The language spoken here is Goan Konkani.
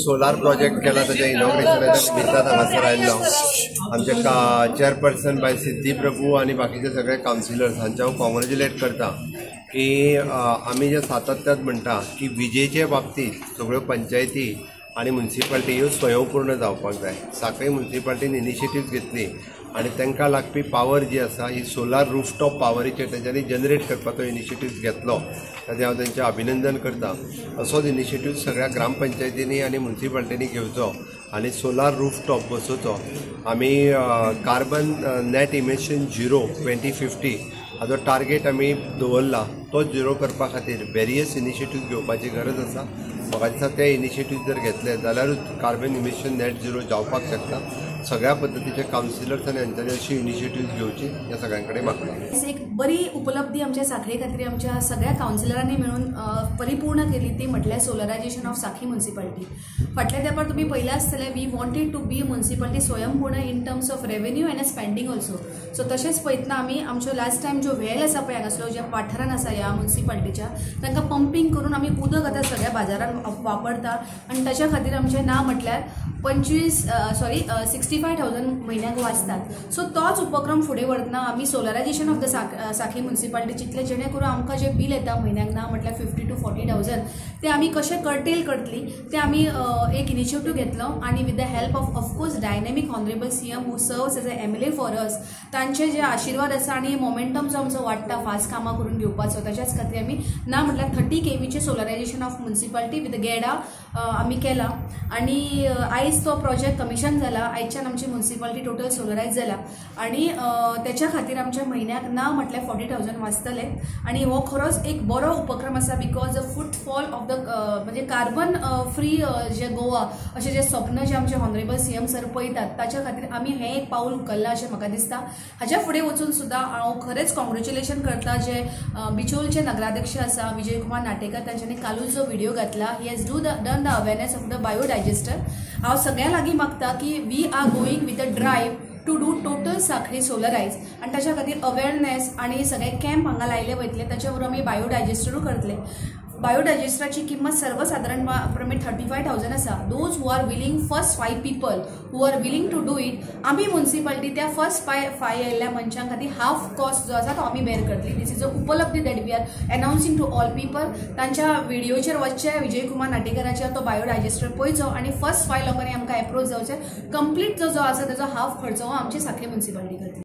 सोलार प्रोजेक्ट केला ताच्या इनॉग्रेशनाच्या निमित्तान हांगासर आयिल्लो आमचे चेअरपर्सन बाय सिद्धी प्रभू आनी बाकीचे सगळे कावन्सिलर्स हांचे हांव कॉंग्रेच्युलेट करता की आमी जे सातत्यात म्हणटा की विजेचे बाबतींत सगळ्यो पंचायती आनी मुन्सिपाल्टी ह्यो स्वयंपूर्ण जावपाक जाय. सांखळी मुन्सिपाल्टीन इनिशिएटीव घेतली आनी तांकां लागपी पावर जी आसा ही सोलार रूफटॉप पावरीचेर तेंच्यांनी जनरेट करपाचो इनिशिएटीव घेतलो, ताचें हांव तेंचें अभिनंदन करता. असोच इनिशिएटीव सगळ्या ग्रामपंचायतींनी आनी मुन्सिपाल्टींनी घेवचो आनी सोलार रूफटॉप बसोवचो. आमी कार्बन नॅट इमिशन 0 2050 हाजो टार्गेट आमी दवरला, तो झिरो करपा खातीर वेरियस इनिशिएटीव घेवपाची गरज आसा. म्हाका दिसता ते इनिशिएटीव जर घेतले जाल्यारूच कार्बन इमिशन नॅट झिरो जावपाक शकता. सगळ्या पद्दतीचे कावन्सिलर्स आनी हांच्यांनी अशी इनिशिएटीव घेवची ह्या सगळ्यां कडेन मागता. एक बरी उपलब्धी आमच्या सांखळे खातीर आमच्या सगळ्या कावन्सिलरांनी मेळून परिपूर्ण केली ती म्हटल्यार सोलरायझेशन ऑफ सांखळी मुन्सिपाल्टी. फाटल्या तेंपार तुमी पळयलां आसतलें, we wanted to be municipality स्वयंपूर्ण in terms of revenue and spending also. So तशेंच पळयतना आमी आमच्यो लास्ट टायम ज्यो वेल आसा पळय हांगासलो ज्या वाठारान आसा ह्या मुन्सिपाल्टीच्या तांकां पंपींग करून आमी उदक आतां सगळ्या बाजारान वापरता आनी ताच्या खातीर आमचें ना म्हटल्यार 65,000 म्हयन्याक वाचतात. सो तोच उपक्रम फुडें व्हरतना आमी solarization of the Sankhali municipality चिंतलें, जेणे करून आमकां जें बील येता म्हयन्याक ना म्हटल्यार 50 to 40,000 ते आमी कशें कर्टेल करतली ते आमी एक इनिशिएटीव घेतलो आनी with the help of of course dynamic honourable CM who serves as a MLA for us, तांचे जे आशिर्वाद आसा आनी मोमेंटम जो आमचो वाडटा फास्ट कामां करून घेवपाचो ताच्याच खातीर आमी ना म्हटल्यार 30 kVचें solarisation of municipality with GEDA आमी केला आनी आयज तो प्रोजेक्ट कमिशन जाला. आयच्यान आमची मुन्सिपाल्टी टोटल सोलरायज जाला आनी त्याच्या खातीर आमच्या म्हयन्याक ना म्हटल्यार 40,000 वाचतले आनी हो खरोच एक बरो उपक्रम आसा because the footfall of the म्हणजे कार्बन फ्री जे गोवा अशें जे स्वप्न जे आमचे ऑनरेबल CM sir पळयतात ताच्या खातीर आमी हें एक पावल उखल्लां अशें म्हाका दिसता. हाज्या फुडें वचून सुद्दां हांव खरेंच कॉंग्रेच्युलेशन करता जे बिचोलचे नगराध्यक्ष आसा विजय कुमार नाटेकर तांच्यांनी कालूच जो व्हिडिओ घातला, he has done the awareness of the biodigester. हांव सगळ्यां लागीं मागता की we are going with a drive to do total Sankhali solarise आनी ताच्या खातीर अवेरनेस आनी सगळे कॅम्प हांगा लायले वयतले, ताच्या बरोबर आमी बायोडायजेस्टरूय करतले. बायोडायजेस्टराची किंमत सर्वसाधारण प्रमाणे 35,000 आसा. Those who are willing, first 5 people who are willing to do it, आमी मुन्सिपाल्टी त्या फर्स्ट 5 आयिल्ल्या मनशां खातीर हाफ कॉस्ट जो आसा तो आमी बेर करतली. This is a उपलब्धी that we are announcing to all people. तांच्या व्हिडियोचेर वचचें, विजय कुमार नाटेकराचेर तो बायोडायजेस्टर पळयचो आनी फर्स्ट 5 लोकांनी आमकां एप्रोच जावचें. कंप्लीट जो आसा ताजो हाफ खर्चो हो आमची सांखळी मुन्सिपाल्टी करतली.